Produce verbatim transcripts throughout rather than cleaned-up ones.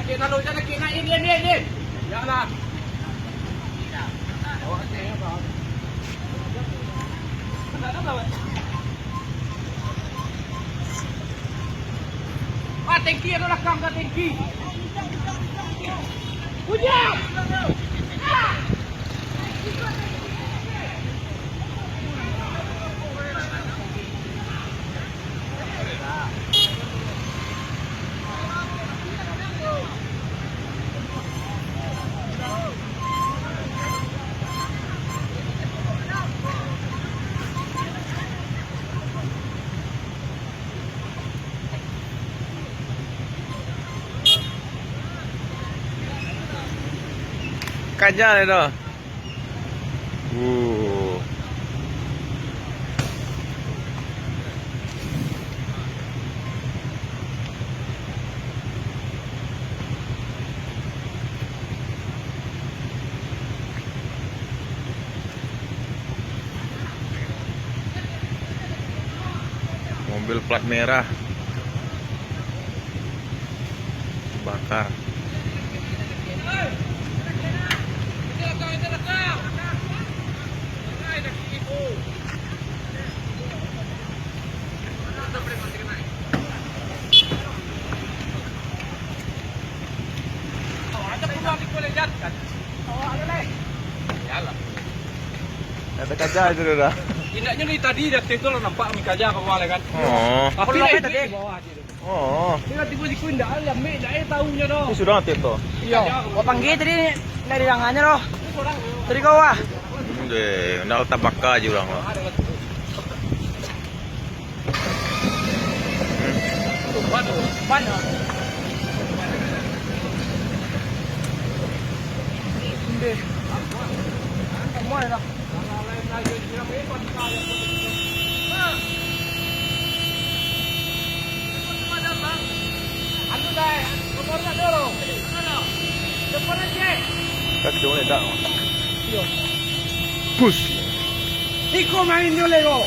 Kek, lalu, jangan kek, naik, in, in, in, in. Yalah. Ah, tangki, ado lakang ka tangki. Hujan! Kaja itu. Uh. Mobil plat merah. Bakar. Ada kaja itu dah. Indaknyo ni tadi di ateh tu lah nampak mi kaja ka bawah lah kan. Oh. Tapi lah tadi di bawah je. Oh. Tiba-tiba siku indak lah, ambil, indak eh tahunyo doh. Ini sudah nanti tu. Iya. Wah, panggil tadi dari rangannya doh. Tadi kau wah. Deh, nak tabaka aja orang lah. Tuh, ban, tuh. Ban, ah. Deh. Semua dah. Kaki dong ledak. Iyo. Push. Iko main nyo lego.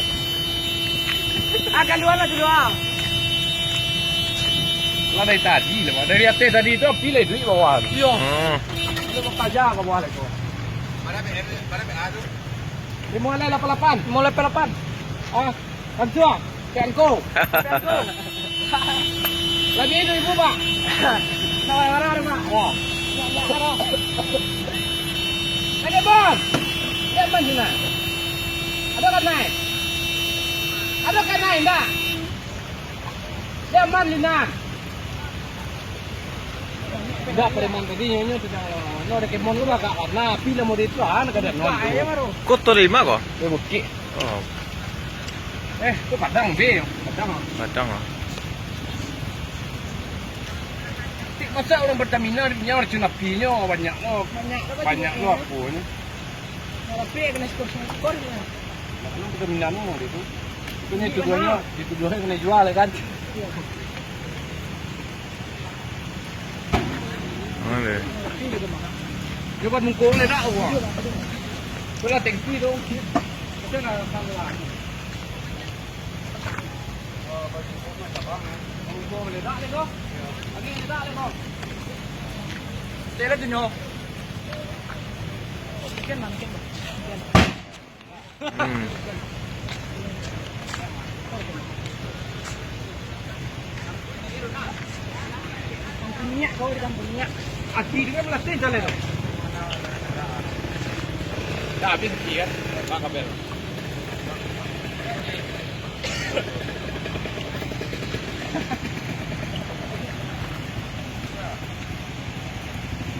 Ah, kaluar lah tu doang. Lah dari tadi lah, Pak. Dari ateh tadi tu, pilih duit bawah tu. Iyo. Hmm. Ada bakaja ka bawah lego. Limo alai lapan lapan. Limo alai lapan lapan. Ah, langsung. Piangko. Piangko. Lagi itu ibu, Pak. Nak marah-marah, Pak. Wah. Nak marah. Lagi, Bos. Dia aman sini. Ada kan naik? Ada kan naik, ndak? Dia aman sini. Ndak, preman tadi nyo, nyo sudah, no, ada kemon tu agak warna api lah, mau di itu, ah, nak ada non tu. Kota lima ko? Eh, bukit. Oh. Eh, tu Padang, be. Padang, ah. Padang, ah. Tik, masa orang Pertamina, dia punya racun apinyo banyak lo. Banyak lo aponyo. Kalau api, kena skor-skor, ya. Nak kena Pertamina no, dia tu. Itu ni tujuannya, ditujuannya kena jual, ya kan? Iya. Mana? Dia buat mungkung ni dak, wah. Itulah tangki tu. Macam mana salah? Mungkung ni dak, ni tu. Lagi ni dak, ni tu. Cek lah tu nyo. Mungkin, mungkin. Hmm. Minyak kau di kampung minyak. Aki dengan melatih jalan tu. Dah habis aki kan? Mak kabel.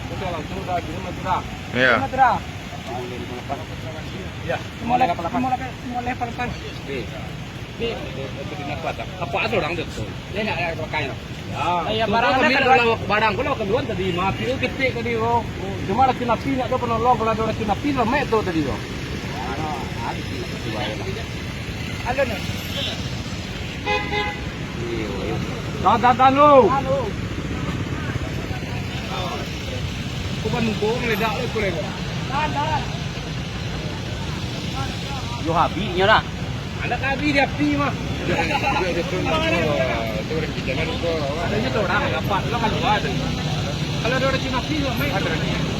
Betul, langsung dah di Madura. Iya. Di Madura. Ya, semua level delapan. Semua level, semua level delapan. Oke. Ini, itu dinas Batam. Apa ada orang tu? Dia nak, nak pakai tu. Ya. Lah, ya, tu barang kan kami ada lah, barang pula keluar tadi, mati tu ketik tadi tu. Cuma racun api nak tu penolong, kalau ada racun api, lemak tu tadi tu. Ada, ada sih, itu bahaya lah. Ada ni. Tahan, tahan, tahan lu. Tahan lu. Kau ban bom meledak lu, kau lewat. Tahan, tahan. Yo, habisnyo dah. Anak habis di api mah. Dia, dia, dia tu, dia tu, dia tu, dia tu, dia tu, dia tu. Adanya tu orang, dapat lah keluar tadi. Kalau ada orang Cina, please lah, main. Ada.